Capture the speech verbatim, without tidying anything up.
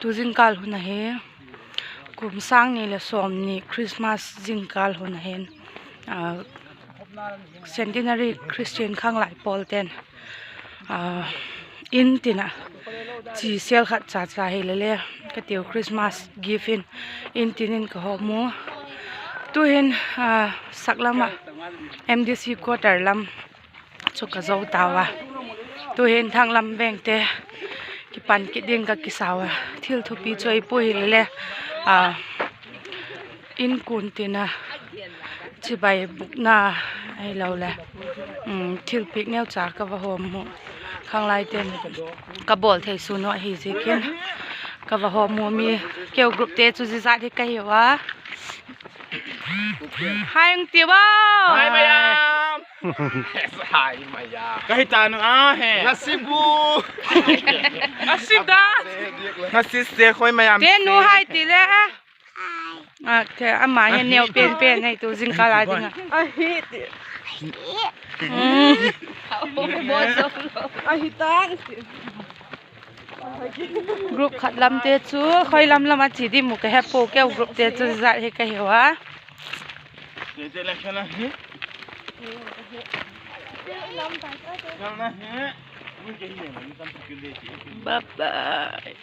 Tu zingkâl hun ahi, kum sâng ni leh sawmni Christmas zingkâl hun ahin, Centenary Christian Khanglai pawlte'n in tin ah chi sêl khat cha cha hile le, ka tiu Christmas gift in in tin in ka hawm u. Tu'hin saklam ah M D C quarter lam chu ka zo tau a. Tu'hin thanglam vengte kipan kit ding ka kisau a. Thil thupi chu ei pui hile le, in kun tin a chibai bûkna ahiloleh thilpiak neucha ka va hawm u. Khanglaite'n ka bawl thei sun u ahi ziakin ka va hawm u mi, keu groupte chu zizat hi ka hiu a. Hai hung ti ua. Hai mai a. Hai mai a. Ka hi ta nu a he. Ngasi bu. Ngasi da. Ngasi se khoi mai am. Te nu hai ti le. A, te ama hi neu pen pen nei tu zingkâl a ding a. Ahi ti. Ahi ta. Group khat lamte chu khoi lam lam a chi di mu ka he pua, keu groupte chu zat hi ka hiu a. Bye bye.